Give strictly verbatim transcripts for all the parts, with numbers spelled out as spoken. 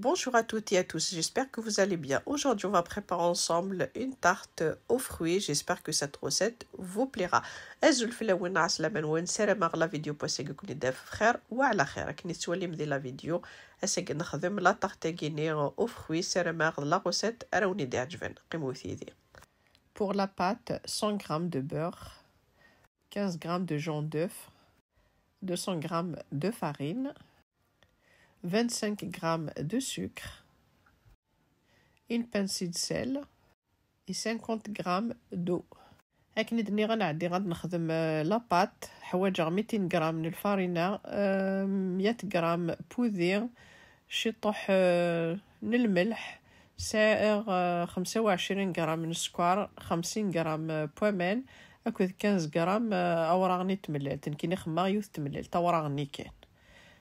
Bonjour à toutes et à tous, j'espère que vous allez bien. Aujourd'hui, on va préparer ensemble une tarte aux fruits. J'espère que cette recette vous plaira. Azul fell-awen, ɛeslama-nwen, ssarameɣ la vidéo n wass-agi ad ken-id-taf bxir wa ɛla xir. Akken i tettwalim di la vidéo, ass-agi nexdem la tarte-agi-nni aux fruits, ssarameɣ d la recette ara wen-id-iɛeǧben. Qqimet yid-i. Pour la pâte, cent grammes de beurre, quinze grammes de jaune d'œuf, deux cents grammes de farine, vingt-cinq grammes de sucre, une pincée de sel et cinquante grammes d'eau. Akken i d-nniɣ, ad nɛeddi ad nexdem, euh, la pâte. Ḥwaǧeɣ mitin gram n lfarina, euh, mya gram n wudi, ciṭuḥ, euh, n lmelḥ, sɛiɣ, euh, xemsa u ɛecrin gram n sskeṛ, xemsin gram n waman, akked quinze gram, euh, awraɣ-nni n tmellalt. Nekkini xemmeɣ yiwet n tmellalt, awraɣ-nni kan.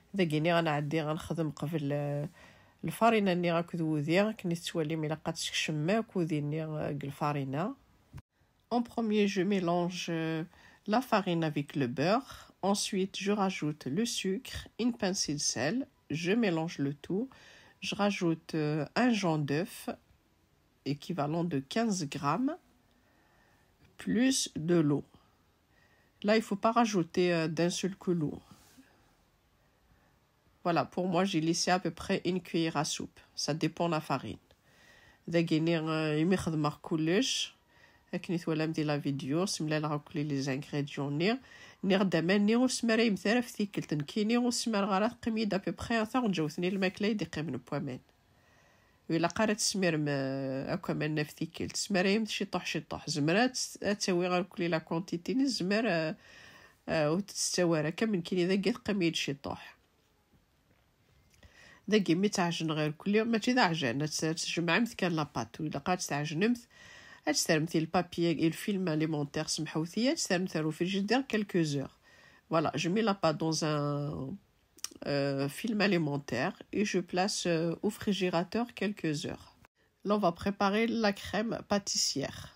Dagi-nni ad nɛeddi ad nexdem qbel, eh, lfarina-nni akked wudi. Akken i tettwalim, ilaq ad tsekcem akk wudi-nni, eh, deg lfarina. En premier, je mélange, euh, la farine avec le beurre. Ensuite, je rajoute le sucre, une pincée de sel. Je mélange le tout. Je rajoute, euh, un jaune d'œuf, équivalent de quinze grammes, plus de l'eau. Là, il faut pas rajouter, euh, d'un seul coup l'eau. Voilà, pour moi, j'ai laissé à peu près une cuillère à soupe. Ça dépend la farine. Dagi-nni, euh, imi xedmeɣ kullec, akken i twalam di la vidéo, semlaleɣ akk les ingrédients-nni. Nniɣ-d aman-nni ur smarayem ara ɣef tikkelt. Nekkini ur smareɣ ara, teqqim-iyi-d à peu près taɣenǧawt-nni n lmakla i d-iqqimen n waman. Ur ilaq ara ad tesmirem, eh, akk aman ɣef tikkelt. Tesmarayem-t ciṭuḥ ciṭuḥ. Zemreɣ ad tt-, ad tawi irkelli la quantité-nni, tezmer, eh, eh, ur tt-tettawi ara. Akka nekkini dagi teqqim-iyi-d ciṭuḥ. Dagi mi tt-ɛejneɣ irkelli, mačči d aɛjan, ad tt-, ad tjemɛemt kan la pâte, ur ilaq ara ad tt-tɛejnemt, ad tt-terremt i lpapyi, i lfilm alimentaire, semḥewt-iyi, ad tt-terremt ar ufrijider quelques heures. Voilà, je mets la pâte dans un, euh, film alimentaire et je place, euh, au frigérateur quelques heures. Là, on va préparer la crème pâtissière.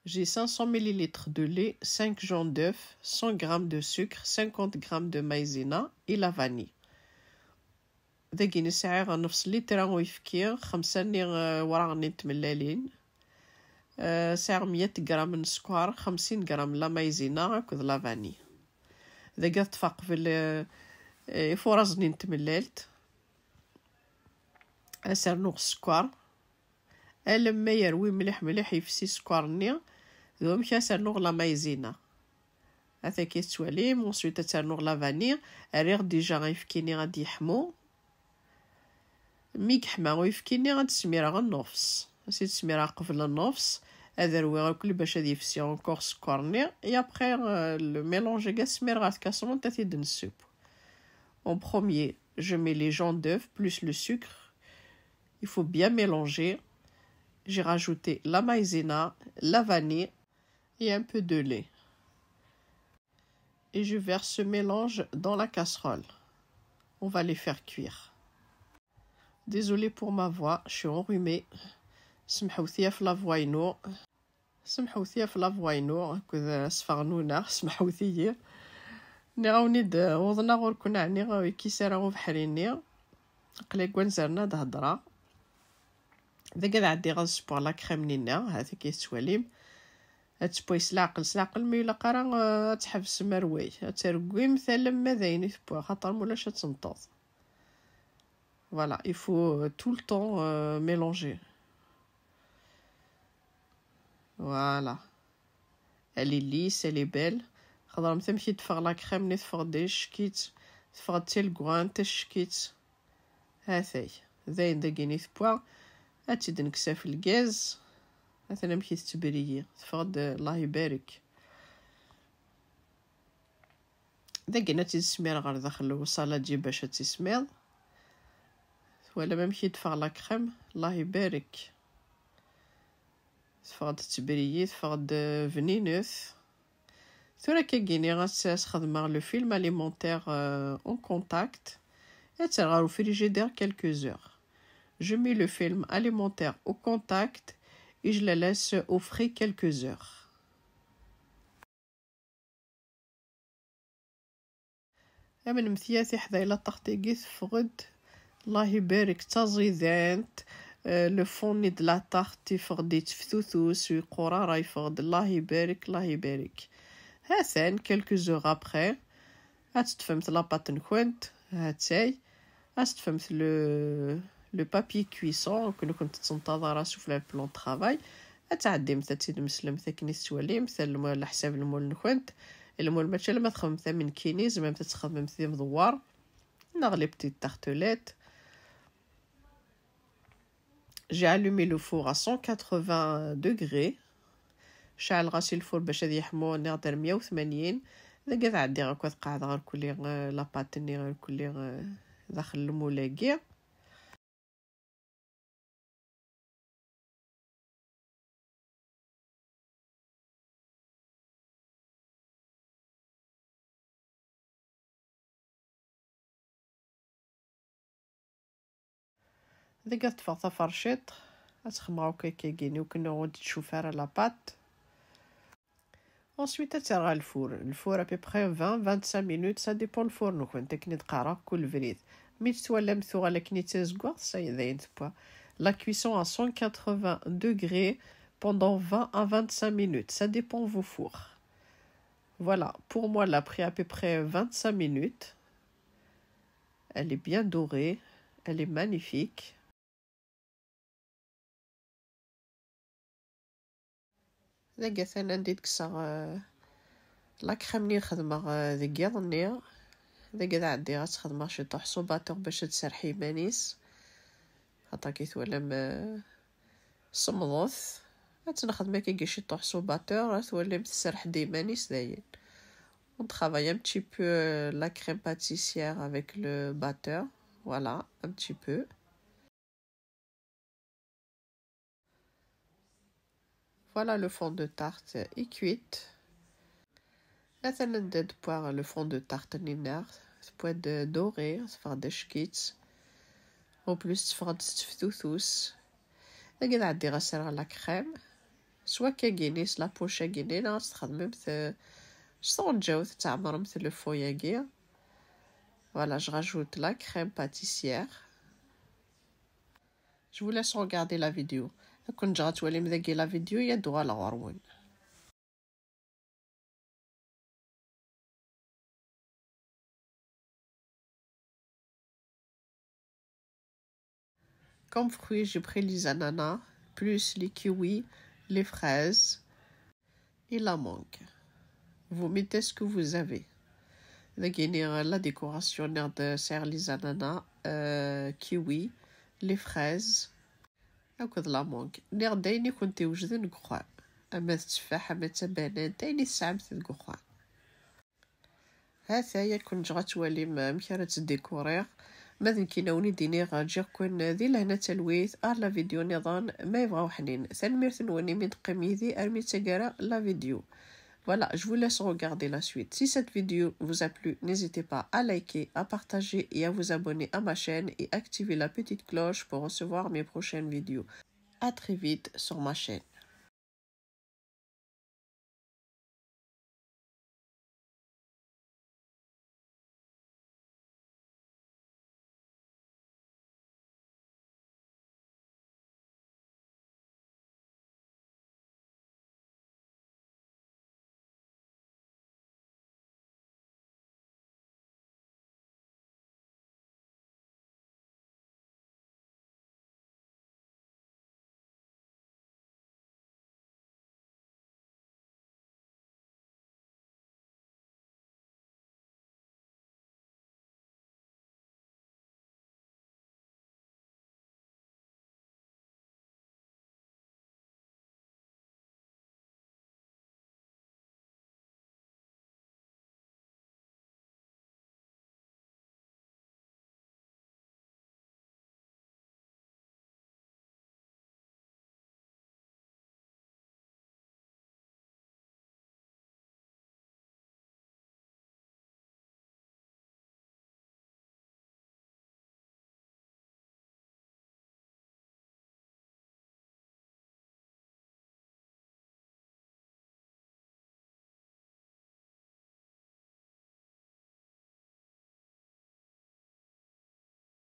J'ai cinq cents millilitres de lait, cinq jaunes d'œufs, cent grammes de sucre, cinquante grammes de maïzena et la vanille. Dagi-nni sɛiɣ nefs litra n uyefki, xemsa-nni, eh, awraɣ-nni n tmellalin. Eh, sɛiɣ mya gram n sskeṛ, xemsin gram n la maïzena akked la vanille. Dagi ad ṭṭfeɣ qbel, eh, eh, ifuṛaẓ-nni n tmellalt. Ad s-rnuɣ sskeṛ. Alamma yerwi mliḥ mliḥ, yefsi sskeṛ-nni, d wamek ad s-rnuɣ la maïzena. Ata-k tettwalim, ensuite ad s-rnuɣ la vanille. Rriɣ déjà ayefki-nni ad yeḥmu. Mi yeḥma uyefki-nni, ad d-smireɣ nnefs. Ad s-id-smireɣ qbel nnefs. Ad rwiɣ akk bac ad yefsi encore sskeṛ-nni. Et après, euh, le mélange-agi ad t-smireɣ ɣer tkaṣrunt, ad t-id-nesseww. En premier, je mets les jaunes d'œufs plus le sucre. Il faut bien mélanger. J'ai rajouté la maïzena, la vanille et un peu de lait. Et je verse ce mélange dans la casserole. On va les faire cuire. Désolée pour ma voix, je suis enrhumée. Semḥewt-iyi ɣef la voix-inu. Semḥewt-iyi ɣef la voix-inu akked asfeɣ-nnuneɣ, semḥewt-iyi. Nniɣ-awen-id, uḍneɣ ɣur-ken, ɛni ur yekkis ara ubeḥri-nni. Aql-i deg wanzaren ad hedreɣ. Dagi ad ɛeddiɣ ad ssewweɣ la crème-nni-nni, ha-t-ak i tettwalim. Ad tewway s leɛqel, s leɛqel, ma ilaq ara, eh, ad tḥebsem arway. Ad tergim alamma d ayen i tewwa, xaṭer ma ulac ad tenṭeḍ. Voilà, il faut, euh, tout le temps, euh, mélanger. Voilà. Elle est lisse, elle est belle. Xedṛemt amek i d-teffeɣ la crème-nni, teffeɣ-d d tacekkit, teffeɣ-d d talegwant, tacekkit. Ha-t-ay. D ayen dagi i tewwa. Ad tt-id-nekkes ɣef lgaz. Atan amek i tettbriyi. Teffeɣ-d, Allah ibarek. Dagi ad tt-id-smireɣ ɣer daxel n usaladi bac ad tismiḍ. Twalam amek i d-teffeɣ la crème? Allah ibarek. Teffeɣ-d tettbriyi, teffeɣ-d bninet. Tura akkagini ad s-, ad s-xedmeɣ le film alimentaire, euh, en contact. Ad tt-rreɣ ɣer ufrijider quelques heures. Je mets le film alimentaire au contact et je la laisse au frais quelques heures. Amnemt-iyi a tiḥdayin, la tarte-agi teffeɣ-d الله يبارك، تازيدانت. آه، le fond-nni de la tarte يفغ دي تفتوثوس ويقرارا يفغ د-، الله يبارك، الله يبارك. هاتان quelques heures après، هاتتفهمت la pâte نكونت، هاتاي، هاتتفهمت le، le papier cuisson، كنا كنت تنتظر سفلى plan de travail. هتعدي مثلا تيد مسلم ثاكني تتولي مثلا المول على حساب المول نكونت. المول ماشي لما تخمم من كيني، زعما تتخمم ثيم دوار. نغلي petite tartelette. J'ai allumé le four à cent quatre-vingts degrés. شعل غاسي الفور باش هذا يحمو نقدر مية وثمانين. دقيقة عدي غير كنت قاعدة غير كلي، آه، la pâte ني غير كلي، آه، داخل المولاقي. دقيقة تفغ تفرشيط، أتخمر هكا كيجيني وكنا غادي تشوف على la pâte. Ensuite أترغى الفور، الفور à peu près vingt vingt-cinq minutes، ça dépend الفور نكون تكني دقارة كل فريد. مي تتولى مثوغة لكني تزقوغ ساي داين تبوا. La cuisson à cent quatre-vingts degrés pendant vingt à vingt-cinq minutes, ça dépend vos fours. Voilà, pour moi, elle a pris à peu près vingt-cinq minutes. Elle est bien dorée, elle est magnifique. Dagi atan anda i d-kkseɣ, euh, la crème i xedmeɣ, euh, deg yiḍ-nni. Dagi ad ɛeddiɣ ad tt-xedmeɣ ciṭuḥ s ubaṭur bac ad tserreḥ iman-is. Xaṭer ki twalam, euh, semmḍet. Ad tt-nexdem akka ciṭuḥ s ubaṭur, ad twalim tserreḥ-d iman-is dayen. On travaille un petit peu, euh, la crème pâtissière avec le batteur. Voilà, un petit peu. Voilà, le fond de tarte est cuit. Atan anda tewwa le fond de tarte-nni-nneɣ, tewwa-d doré, teffeɣ-d acek-itt. En plus, teffeɣ-d s teftutus. Dagi ad ɛeddiɣ ad sserɣeɣ la crème. S wakka-gini, s la poche-agini, neɣ ad tt-txedmemt, eh, s tɣenǧawt, ad tɛemmremt le fond-agi. Voilà, je rajoute la crème pâtissière. Je vous laisse regarder la vidéo. Ad ken-ǧǧeɣ ad twalim dagi la vidéo, ad d-uɣaleɣ ɣur-wen. Comme fruits, j'ai pris les ananas, plus les kiwis, les fraises et la mangue. Vous mettez ce que vous avez. Dagi-ni la décoration, nniɣ-d sɛiɣ les ananas, euh, kiwi, les fraises, akked la mangue. Nniɣ-d ayen i kent-iwejden deg uxxam. Ama d tteffaḥ, ama d tabanant, ayen i tesɛamt deg uxxam. Ha-t-a, ad ken-ǧǧeɣ ad twalim amek ara tt-décoriɣ. Ma d nekkini ad wen-id-iniɣ, ǧǧiɣ-ken di lehna d talwit, ar la vidéo nniḍen, ma yebɣa uḥnin. Tanemmirt-nwen imi d-teqqim yid-i armi d taggara la vidéo. Voilà, je vous laisse regarder la suite. Si cette vidéo vous a plu, n'hésitez pas à liker, à partager et à vous abonner à ma chaîne et activer la petite cloche pour recevoir mes prochaines vidéos. À très vite sur ma chaîne.